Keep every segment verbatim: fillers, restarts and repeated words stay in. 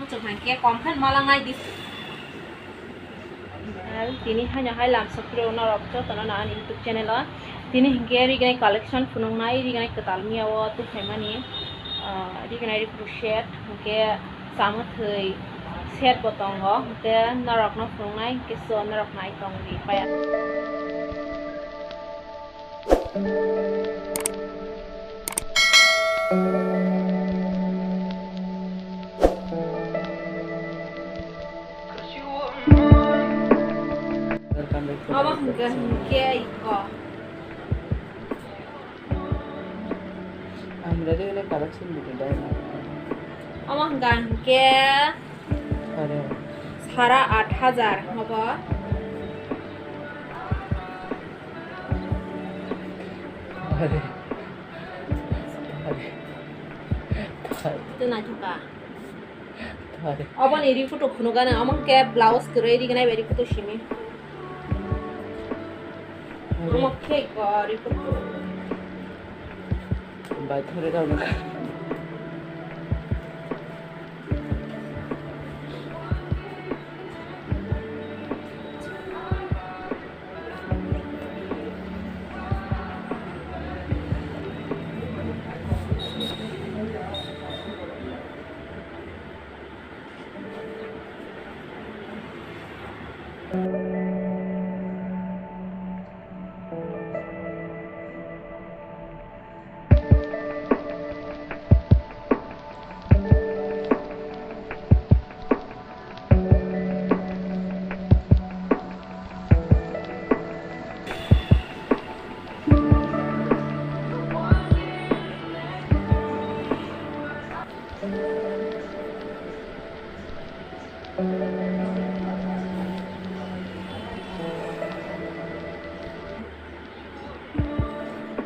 Chwng hai khe kom khe malangnai dis. Tini haino hai lam sokphiro norok jotono na ani YouTube channel o. Tini hinkhe rignai collection phunuknai, rignai kwtal miya o tubphaimani, ah, rignai rikru set, hinkhe chamwthwi set bo tongo, hinkhe norokno phunuknai, hinkhe so norok nai tongdi paya. Omo hwnkhe, hwnkhe iko. Ang ready le collection bithi dai na. Omo hwnkha hwnkhe sara at hajar obo. Are. Are. Tei naithoka. Are. Obo ni ri photo phunukgana, omo khe blouse kwrwi rignai bai ri photo simi. Are. Omo khe ko ri photo. Bai thore rok nokha.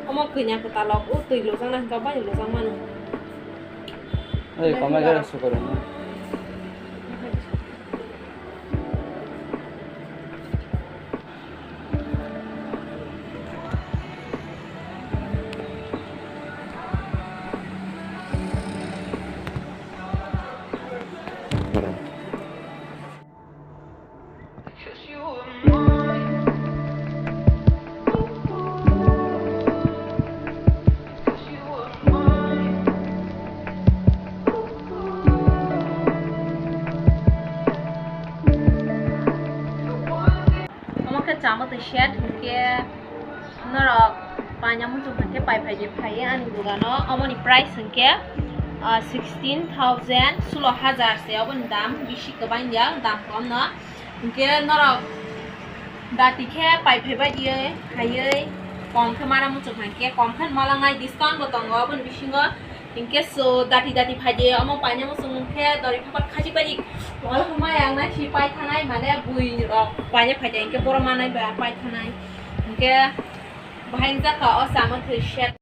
Omo kanya kwtalok, o twi lujaknai hwnkhe bai lujakmano. Ei, komai gara sukarung. Omo khe chama twi set hinkhe norok paina muchung hinkhe pai phai de phai ani dogano. Omoni price hinkhe, ah, sixteen thousand, sulo hajar se oboni dam, bisi kwbang ya, dam kom no. Hinkhe norok dati khe pai phai bai ye khaiwi kom khe mana muchung hinkhe kom khe malangnai, discount bo tongo oboni bisingo. Hinkhe so dati dati phaidi omo paina muchung khe dori phapat khachi pai wal huma yang nai si pai thanai mane bui rok paina phaidi hinkhe borok manai ba pai thanai hinkhe bahai jaka o chama thwi set.